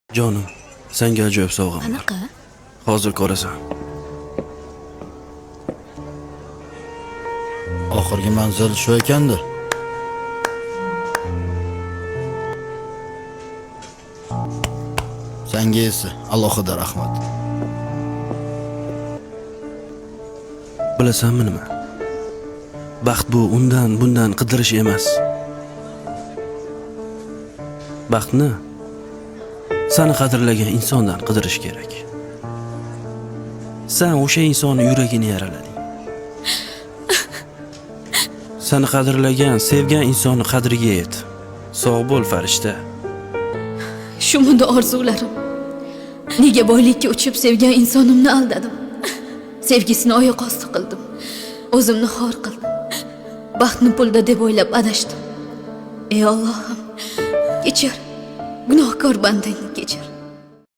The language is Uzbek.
Jonim, senga ajoyib sovg'am bor. Qanaqa? Hozir ko'rasan. Oxirgi manzil shu ekanda. Sanga esa alohida rahmat. Bilasanmi nima? Baxt bu undan bundan qidirish emas. Baxtni seni qadrlagan insondan qidirish kerak. Sen o'sha insonni yuragini yaralading. Seni qadrlagan, sevgan insonni qadriga yet. Sog' bo'l, farishta. Shumidi orzularim. Nega boylikka uchib sevgan insonimni aldadim? Sevgisini oyoq osti qildim. O'zimni xor qildim. Baxtni pulda deb o'ylab adashdim. Ey Allohim, kechir. Gunohkor bandangni kechir.